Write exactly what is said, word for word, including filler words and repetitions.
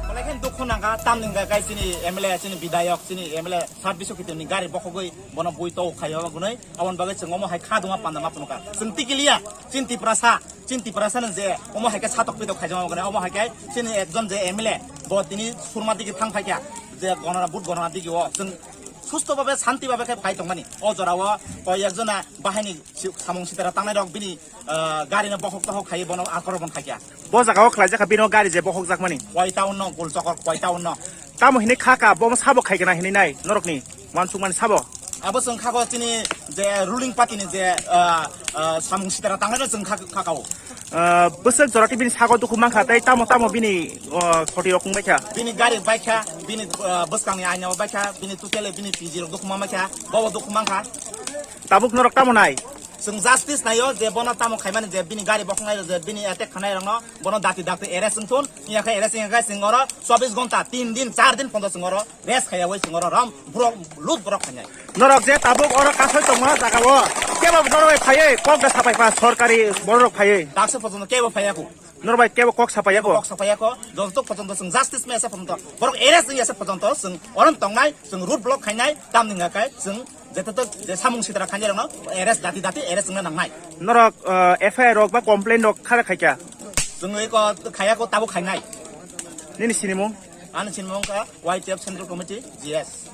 Belai khe dukhu nangkha, tamni hwnkha khe chini M L A, chini bidhayok, chini M L A sat bisu kitimni gari bokhogwi bono bui tou khaio gunui. Aboni bagwi chwng omo hai kha duma panda ma phunukha. Chwng tikiliya, chini Tiprasa, chini Tiprasa no je omo hai khe satok pitok khaijama gunui. Omo hai khe chini ekjon je M L A, bo tini Surma digi thang phaikha, je gonora, vote gonora digi o. Chwng susto babe, shanti babe khe phai tongmani. O jora o koi ekjona bahaini si-, samung sitara tangnai rok bini, ah, gari no bokhok tokhok khai bono akromon khaikha. Bo jaga o khlaijak kha bino gari je bokhok jakmani. Koi town no, Gulchokor koi town no. Tamo hinui kha ka, bo sabo khai kana hinui nai, norok ni wansuk mani sabo. Abo chwng kha ko chini je ruling party ni je, ah, ah, samung sitara tangnai rok chwng kha, kha ka o. Ah, bwswk jora tei bini sago dukhu mankha, tei tamo tamo bini, ah, khoti rok wngbaikha. Bini gari baikha, bini, ah, bwskangni aina baikha, bini tutele bini P G rok dukhu mankha, bobo dukhu mankha. Tabuk norok tamo nai? Chwng justice naio je bono tamo khaimani je bini gari bokhoknai je bini attack khanai rokno bono dakti dakti arrest wngthun, wngya khe arrest wngya khe chwng oro chobbish ghonta, tin din, char din phono chwng oro rest khaiyawi chwng oro rom borok lut borok khainai. Norok je tabuk oro kasoi tongma jaga o, kebo norok bai phaiwi kok da sapai pa sorkari borok phaiwi. Daksa pojono kebo phaiyaku. Norok bai kebo kok sapai yako. Kok sapai yako. Joto pojono chwng justice mesa pojono borok arrest wngya se pojono chwng orom tongnai, chwng road block khainai, tamni hwnkha khe chwng jete to je samung sitra khainai rokno arrest dati dati arrest wngna nangnai. Norok, uh, F I R rok ba complain rok khara khaikha. Chwng eko khaiyako tabuk khainai. Nini sinimung? Ani sinimung kha Y T F Central Committee, G S.